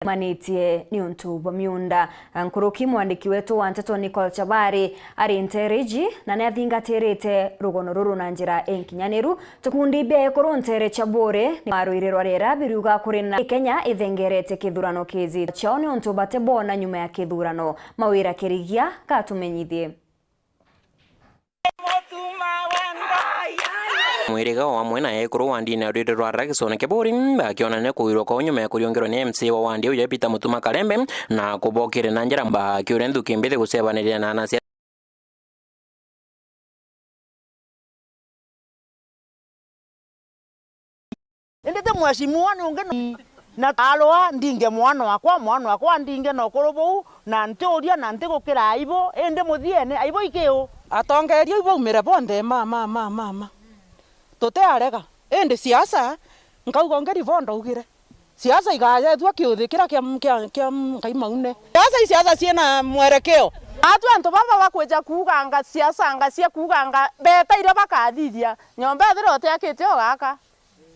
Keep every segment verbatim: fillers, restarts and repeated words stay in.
manitie niuntu bwa miunda. Nkuruki, mwandiki wetu wa nteto Nicole Chabari ari nteere iji na ni athingatirite rugono ruru na njira inkinyaniru. Tukundi bia ekuru nteere cia Buuri ni marwirwa riera biriuga kuri na Kenya ithengerete kithurano kizi ciao niuntu bati bona nyuma ya kithurano. Mawira Kirigia gatumenyithie. Mwiriga o amwe na ekuru wa ndini ya rwiri rwa Ragison Kiburi bakionania kuwirwa kwao nyuma ya kuriungerwa ni M C A wa wandi uyu Peter Mutuma Karembe na kubokire na njira bakiuria nthuki mbithi gucebaniria na anasiasa. Indi ti mheshimiwa ni ungi na arwa ndinge mwana wakwa, mwana wakwa ndinge na ukuru buu, na ntiuria na ntigukira aibu, indi muthiene aibu ikiu? Atongeria iu baumire bonthe ma, ma, ma, ma, ma. Tutiarega. Indi siasa, nkauga ungi ribo ndaugire. Siasa igayethua kiuthi kiria kia, kia, kia Ngai maune. Siasa i siasa ciina mwerekeo. Atu antu baba bakwija kuuganga siasa nga cia kuuganga beta iria bakathithia. Nyomba ethira utiakite ugaka.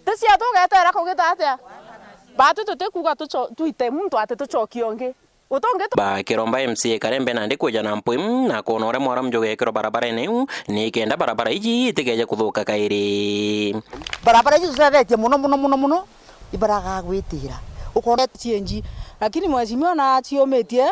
Ti cia tugetera kugita atia? Batu tutikuga tucho-, twite muntu ati tuchokie ungi. Utungi tu- Bakiromba M C A Karembe nandi kwija na mpwi na kwona uria mwaramu jugekirwa barabarene iu, ni kenda barabara iji itikeje kuthuka kairi. Barabara iji tutethetie muno, muno, muno, muno, ibaragagwitira. Ukona change. Lakini mheshimiwa na aciumitie,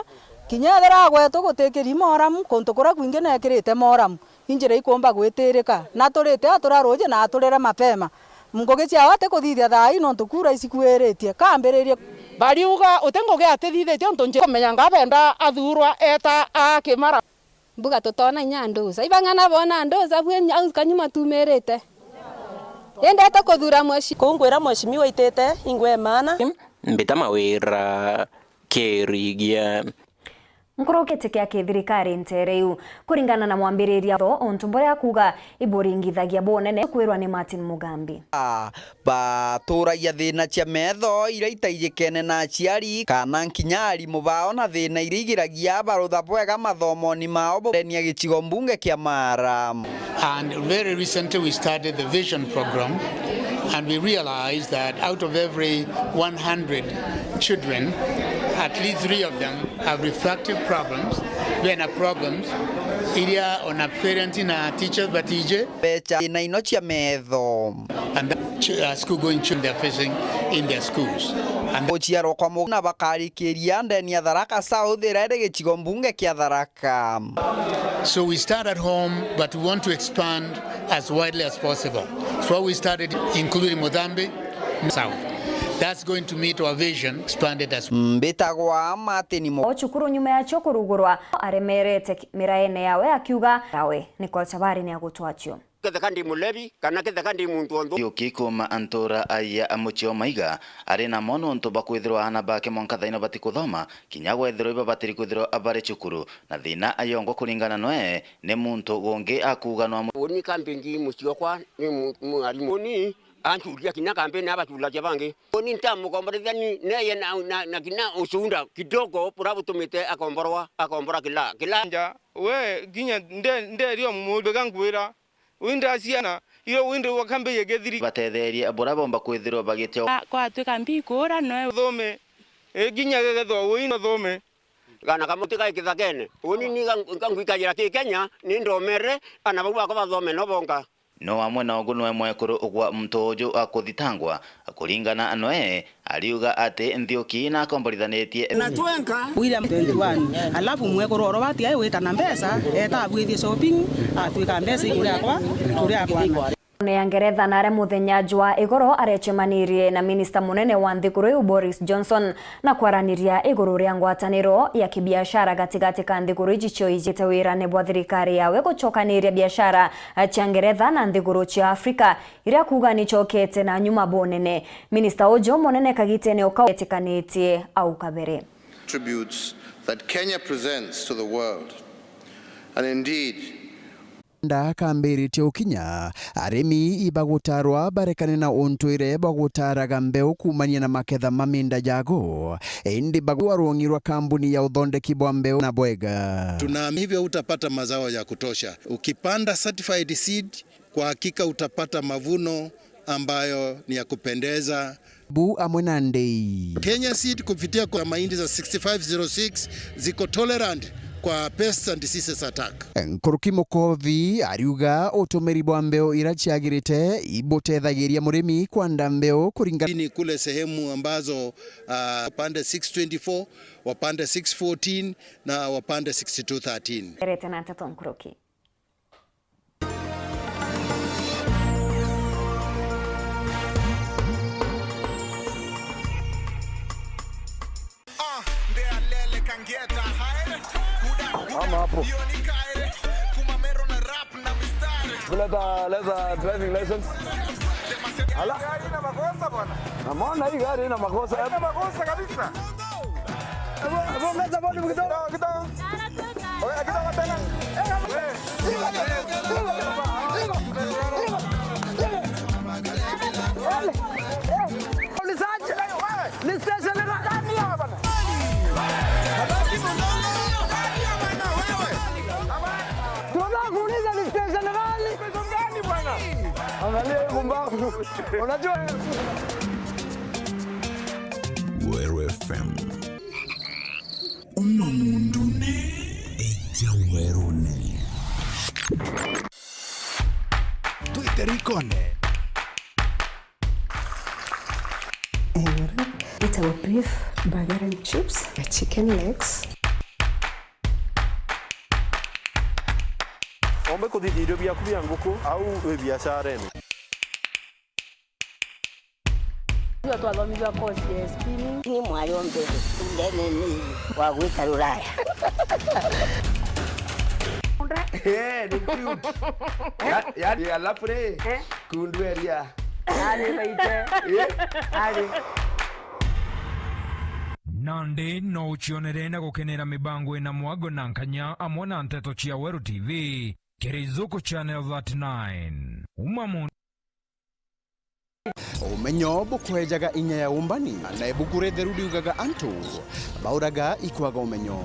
kinya ethira agwetu gutikiri moramu, kuntu kuria kwingi nekirite moramu. Injira ikumba gwitirika, na turite atura ruuji na aturire mapema. Ngugi ciao atikuthithia thaa ii nontu kura icikuiritie. Kambiririe. Bariuga uti ngugi atithithitie untu nji kumenya nga benda athurwa eta a Kimara. Mbuga tutona inya anduza. Ibang'ana bona anduza bwe au kanyuma tumirite. Indi atikuthura mweshi. Kungwira mheshimiwa itite ingwe maana. Mbita Mawira Kirigia. Nkurukite kia kithirikari nteere iu. Kuringana na mwambiriria tho, untu buria akuuga iburingithagia bunene kwirwa ni Martin Mugambi. A, baturagia thina cia metho iria itaijikene na aciari, kana nkinya arimu bao, na thina iria igiragia barutha bwega mathomoni mao burenia gicigo mbunge kia Mara. And very recently we started the vision program, and we realized that out of every one hundred children, at least three of them have refractive problems, bena problems iria ona parents na teachers batiji. Becha na ino cia metho. And that ch-, uh, school going children they're facing in their schools. And guciarwa kwa mugana bakarikiria ndeni ya Tharaka South iria iri gicigo mbunge kia Tharaka. So we start at home, but we want to expand as widely as possible. So we started including Muthambi South. That's going to meet our vision, expanded as Mbitagwa Martin Mo- O cukuru nyuma yacio kurugurwa, aremerete ki-, miraene yawe akiuga, yawe, Nicole Chabari ni agutwacio. Ketheka ndi mulevi, kana ketheka ndi muntu onthu. Nthioki kuuma antura aya a mucii o Maiga ari namo nontu bwa kwithirwa aana bake mwanka thaino batikuthoma, kinya gwethirwa ibabatiri kwithirwa bari cukuru, na thina ayongwa kuringana noe ni muntu gungi akuuga no amu- Uni kambi ndi mucii okwa ni mu-, mwarimu. Uni ancuria kinya kambi ni abaculagia bangi. Uni ntamukomborethia ni neye na, na, na kinya ucunda kidogo bura butumite akomborwa, akombora kila, kila. Nja, we, kinya nde-, nderi o muriga ngwira, Windi aciana, iyo windi wakambia githiri. Batetherie buria bomba kwithirwa bagitia. Kwa-, kwatwika mbi ikura noe. Uthome. Iginya gegethwa windi uthome. Kana kamuti kai kithakene. Uni ni ga-, ga ngwikagira ki Kenya, ni ndomere, ana bau bakwa bathome no bonka. No amwe na ugu nwe mwekuru ugwa muntu uju akuthitangwa, kuringana noe, ariuga ati Nthiuki nakomborithanitie na twenka. William twenty-one. Alafu mwekuru oro bati ai wita na mbeca, eta abwithie shopping, atwika mbeca ikuria kwa, kuria kwa. Nthi ya Ngeretha nare muthenya jwa igoro arecemanirie na minista munene wa nthiguru iu Boris Johnson na kwaraniria iguru ria ngwataniro ya kibiashara gatigati ka nthiguru iji cio ijite wirane bwa thirikari yawe gucokaniria biashara cia Ngeretha na nthiguru cia Afrika. Iria kuuga ni cokete na nyuma bunene. Minista uju munene kagitene uka etikanĩtie au kabere. Attributes that Kenya presents to the world. And indeed, nda kambĩrĩtie ũkinya, arĩmi ibagũtarwa barekane na ũntwĩre bwa gũtaraga mbeũ kumania na maketha ma mĩnda yago, ĩndĩ bagwa rũng'i rwa kambuni ya ũthondeki bwa mbeũ na bwega. Tuna hivyo utapata mazao ya kutosha. Ukipanda certified seed, kwa hakika utapata mavuno ambayo ni ya kupendeza bu amwe na ndei. Kenya Seed kupitia kwa mahindi za sixty-five zero six ziko tolerant kwa pests and diseases attack. Nkuruki Mukothi ariuga utumiri bwa mbeu ira ciagirite ibutethagiria murimi kwanda mbeu kuringana. Ni kule sehemu ambazo, ah, wapande six twenty-four, wapande six fourteen na wapande sixty-two thirteen. Erete na nteto nkuruki. Ama hapo. Leta, leta driving license. Ala. Gari ina makosa bwana. Namuona hii gari ina makosa. Ina makosa kabisa. Hebu, hebu ongeza volume kidogo. Kidogo, kidogo. Ongeza kidogo tena. Ni station gani hapa? Tunataka kuuliza ni station gani? Angalia hii pumbavu. Unajua Weru F M. Uma mundune, eja werune. Twite rikone. Ewe, itagwo beef, burger and chips, na chicken legs. Ombe kuthithia irio biaku bia nguku au wi biasharene? Tuga twathomithua course ya spinning. Ni mwari o mbere ndene ni wa gwita Ruraya. Eh, ni cute. Ya, ya, alafu ri, eh? Kundu eria. Ari baite. Eh? Ari. Nandi no ucionere na gukenera mibango ina mwago na nkanya amwe na nteto cia Weru T V, kiri Zuku Channel thirty-nine. Uma mu- Umenyo bukwejaga inya ya umbani, na ibuku ritheru riugaga antu bauraga ikwaga umenyo.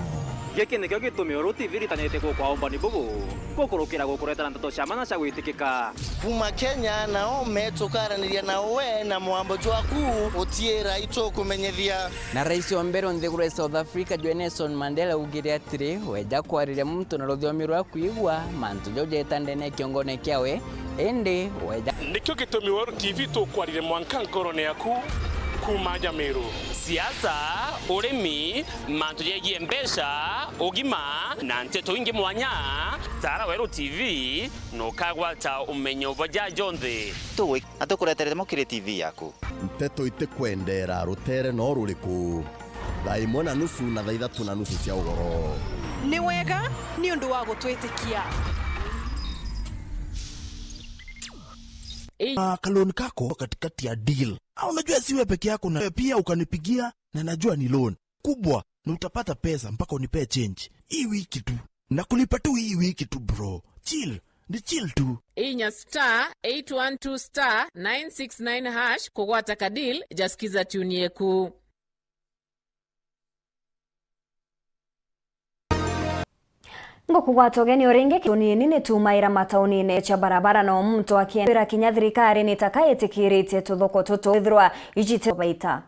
Giki nikio gitumi Weru T V iritanite gukwa umbani bubu, gukurukira gukuretera nteto cia mana cia gwitikika. Kuma Kenya, nao metukaraniria na we na mwambo jwaku utiira itukumenyithia. Na rais wa mbere o nthiguru ya South Africa, Jwe Nelson Mandela, augire atiri, weja kwariria muntu na ruthiomi rwa kwigua, mantu jau jeta ndene ya kiongone kiawe, indi weja. Nikio gitumi Weru T V tukwarire mwanka nkorone yaku kuuma Nyamiru. Siasa, urimi, mantu jegie mbeca, ugima, na nteto ingi mwanya, tara Weru T V, nukagwata umenyo bwa ja jonthe. Tugwi-, na tukureterete mo kiri T V yaku. Nteto itikwendera rutere no ruriku. Thaa imwe na nusu na thaa ithatu na nusu cia ugoro. Ni wega ni undu wa gutwitikia. Ah, ka loan kako katikati ya deal. Ah, unajua si wewe peke yako na pia ukanipigia na najua ni loan kubwa na utapata pesa mpaka unipee change. Hii wiki tu. Na kulipa tu hii wiki tu, bro. Chill. Ni chill tu. Inya star eight one two star nine six nine hash kugwata ka deal ja Skiza Tune yeku. Ngukugwata ugeni uringi kiunini ni tumaira mataunine cia barabara no muntu akienda kinya thirikari ni taka itikiritie tuthoko tutu ithirwa ijite baita.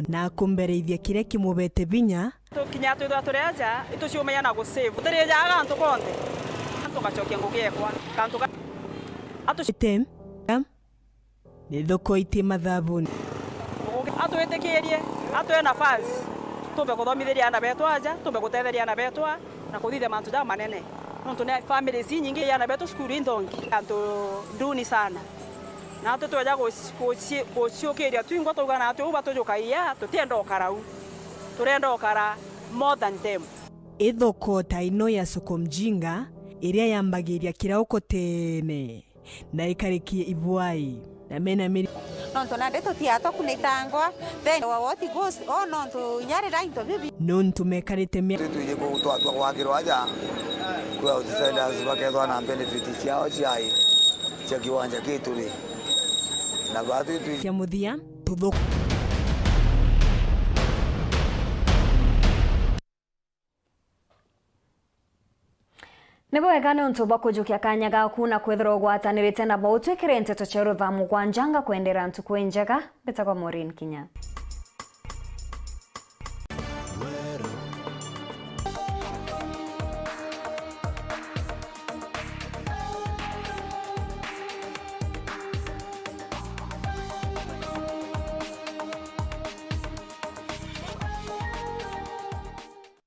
Na kumbereithia kiria kimubete vinya. Tukinya twithwa turi aja, ituciumenya na gusave. Utirijaga gantu konthe. Antu gacokia ngugi ekwa. Gantu ga-, atu- Ite, am, ni thoko iti mathabuni. Atwitikirie, atwe nafasi. Tumbe kuthomithiria ana betu aja, tumbe gutetheria ana betu a, na kuthithia mantu ja manene. Nontu ni families inyingi ana betu cukuru inthongi. Antu nduni sana. Natwe tweja guci-, guci-, guciukiria twingwa twauga natwe uu batujukagia, tutienda ukara u. Turenda ukara more than them. Ithoko ta ino ya Soko Mjinga, iria yambagiria kirauko tene, na ikarikia ibwai, na mena miri- Nontu nandi tutiatwa kunitangwa, then wa what goes on, nontu inya riria into bibi. Nontu mekarite mia- Twiji kuu twatua gwakirwa aja, kwi outsiders bakethwa na benefit ciao ciai cia kiwanja kitu ri, na batwi twi- Kia muthia, tuthu- Ni bwega niuntu bwa kujukia kanya gaku na kwithirwa ugwatanirite na bau twikire nteto cia rutha mugwanja ngakwendera ntuku injega. Mbitagwa Maureen Kinya.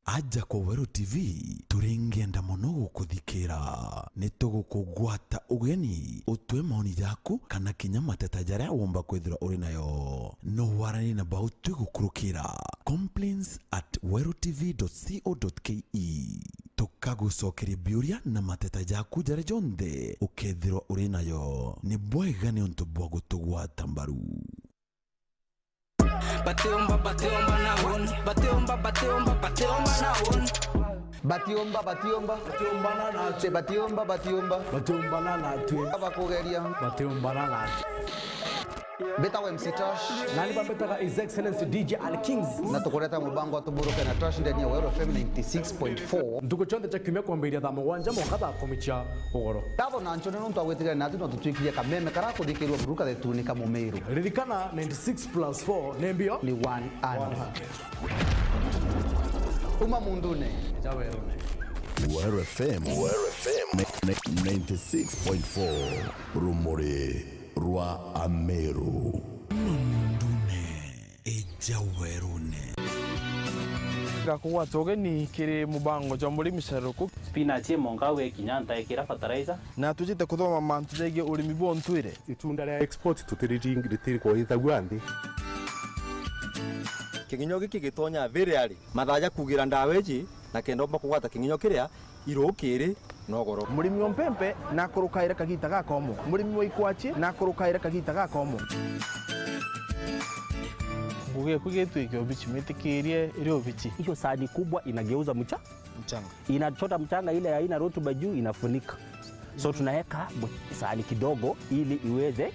Aja kwa Weru T V, turingenda mono gukuthikira. Ni tugukugwata ugeni, utwe maoni jaku kana kinya mateta jaria womba kwithirwa uri nayo. No waranie na bau twigukurukira. Complaints at weru T V dot co dot K E. Tukagucokeria biuria na mateta jaku jaria jonthe ukethirwa uri nayo. Ni bwega niuntu bwa gutugwata mbaru. Batiumba, batiumba na huni. Batiumba, batiumba, batiumba na huni. Batiumba, batiumba. Batiumba na natwe. Batiumba, batiumba. Batiumba na natwe. Bakugeria. Batiumba na natwe. Mbitagwa M C Tosh. Nani bambitaga His Excellency D J Al Kings. Na tukureta mubango wa Tuburuke na Tosh ndani ya Weru F M ninety six point four. Ntuku cionthe cia kiumia kwambiriria thaa mugwanja mwanka thaa kumi cia ugoro. Tabo na nchone nontu agwitigania nati no tutwikirie kameme kara kuthikirwa buruka thetuni ka Mumiru. Ririkana, ninety six plus four ni mbio? Ni one hundred. Uma mundune. Ja werune. Weru F M. Weru F M. Ni-, ni-, ninety six point four. Rumuri rwa Ameru. Uma mundune. Eja werune. Gakugwata ugeni kiri mubango jwa murimi Sharuku. Spinach imonka gwikinya ntaikira fertilizer. Na tujite kuthoma mantu jegie urimi bwa untwire. Itunda ria export tutiriringi-, ritirikwa ithagua nthi. King'inyo giki gitonya very early. Mathaa ja kugira ndawa iji na kenda umba kugwata king'inyo kiria irukiri na ugoro. Murimi wa mpempe nakurukaire kagita gakomo. Murimi wa ikwachi nakurukaire kagita gakomo. Ngugi eku igitwike ubichi, mitikirie iri ubichi. Hiyo sahani kubwa inageuza mcha-, mchanga. Inachota mchanga ile haina rutuba juu, inafunika. So tunaweka bu-, sahani kidogo ili iweze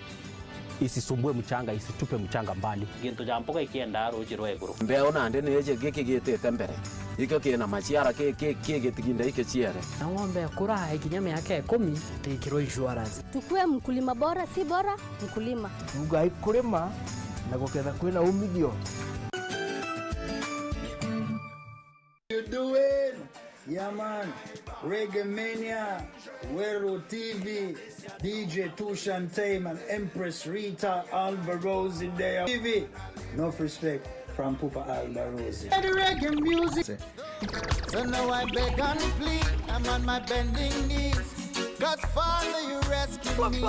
isisumbue mchanga, isitupe mchanga mbali. Gintu ja mpoka ikiendaa ruuji rwa iguru. Mbeo nandi ni iji giki gitite mbere. Ikio kina maciara ki, ki, ki gitiginda ikiciere. Na ng'ombe ikura ikinya miaka ikumi, itikirwa insurance. Tukue mkulima bora, si bora mkulima. Tugai kurima na guketha kwina umithio. You doing? Yeah, man. Reggae Mania, Weru T V, D J Tushan Tame and Empress Rita Albarosi there. T V, enough respect from Pupa Albarosi. And the reggae music. So now I beg and plead, I'm on my bending knees. 'Cause Father, you rescue me.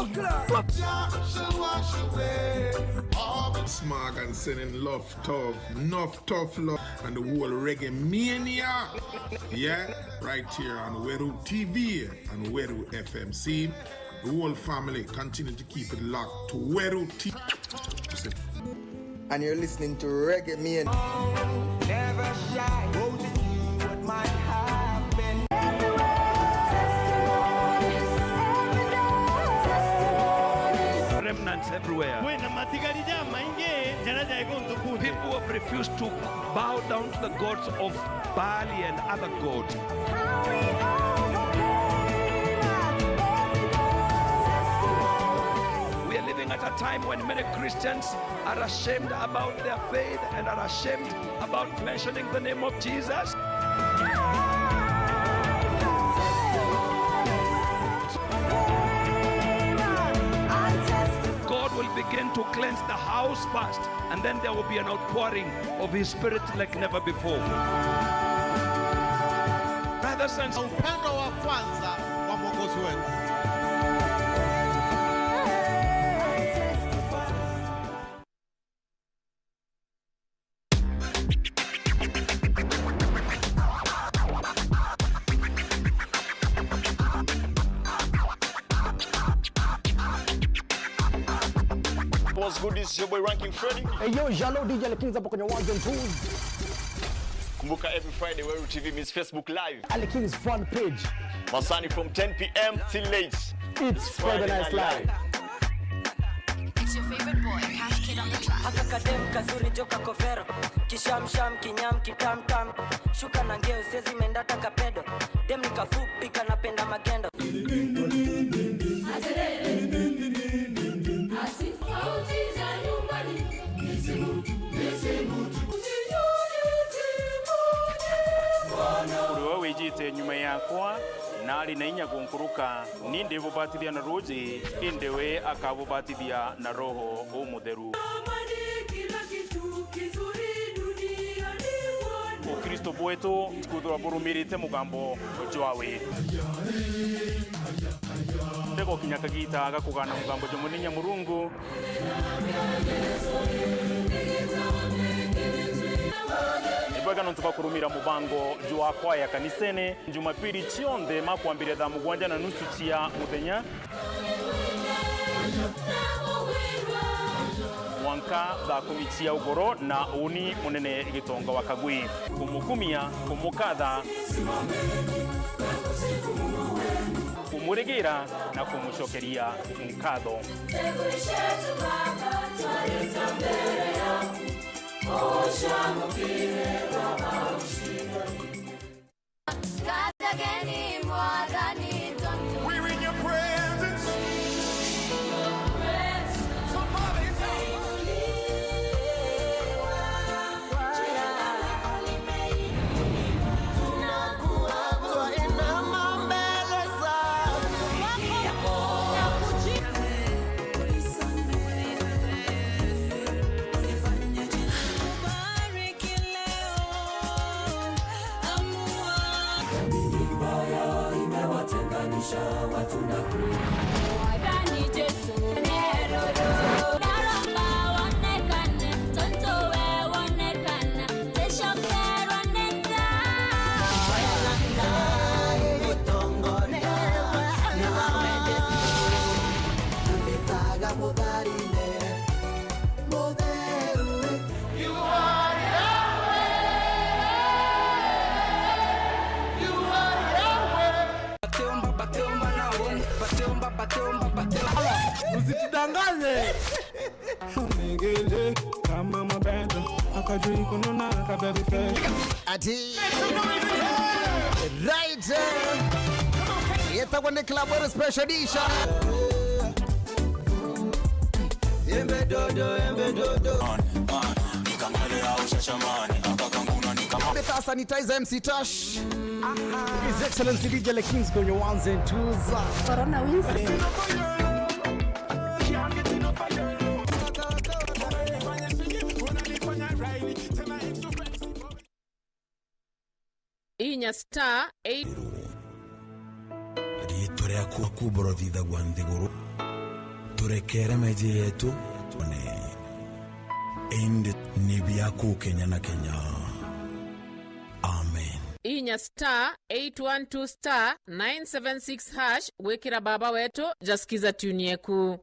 Jah shall wash away all the smog and sending love, tough, enough tough love, and the whole reggae mania. Yeah, right here on Weru T V and Weru F M C. The whole family continue to keep it locked to Weru T V. And you're listening to Reggae Mania. Never shy to see what might happen. Remnants everywhere. Kwina matigari jamaingi jaria jai guntu kunthe. People who have refused to bow down to the gods of Baal and other gods. We are living at a time when many Christians are ashamed about their faith and are ashamed about mentioning the name of Jesus. God will begin to cleanse the house first, and then there will be an outpouring of His Spirit like never before. Brothers and upendo wa kwanza wa Mwokozi wetu. What's good? This is your boy Ranking Freddy. Hey, yo, Jalo, D J Alex Kings hapo kwenye ones and twos. Kumbuka every Friday, Weru T V meets Facebook Live. Alex Kings fan page. Masani from ten p.m. till late. It's Friday Night Live. It's your favorite boy, Cash King. Haka kadem kazuri joka kovero, kishamsham kinyam kitamtam, shuka na ngeo sezi mendata kapedo, dem ni kafupi kanapenda magendo. Uriwe wijite nyuma yakwa, na ari na inya gunkuruka, ni ndibubatithia na ruuji, indi we akabubatithia na Roho Umutheru. Ukristo bwetu kwithirwa burumirite mugambo jwawe. Ndigukinya kagita ga kugana mugambo jwa Mweneinya Murungu. Ni bwega nontu bwa kurumira mubango jwa kwaya kanisene. Jumapili cionthe makwambiria thaa mugwanja na nusu cia muthenya mwanka thaa kumi cia ugoro, na uni munene Gitonga wa Kagwi. Kumukumia, kumukatha, kumurigira na kumucokeria nkatho. Kathageni Mwathani tontu. We're in your presence. Somebody tell me. Tunakuabudu. Twainama mbele zako. Mwathani Jesu, ndaromba wonekane, tontu we wonekana, ticokerwa ni thaa. Ambitaga mutharine mutheru. You are Yahweh. You are Yahweh. Bateomba, bateomba na uone. Bateomba, bateomba, bateomba. Usitudanganye. Negele kama mabenda, akajui kununa, akababy face. Ati. Right. Eh, yetagwa ni Club World Special Edition. Embe dodo, embe dodo. On, on. Nikangale ya ushashamani, akakanguna nikama. Better sanitize M C Tosh. His Excellency D J Le Kings kwenye ones and twos. Corona wins. Inya star eight. Riitwa riaku akumborothithagua nthiguru, turekere meeji yetu, one indi ni bia kuu kenya na kenya. Amen. Inya star eight one two star nine seven six hash gwikira baba wetu jaskiza tune yeku.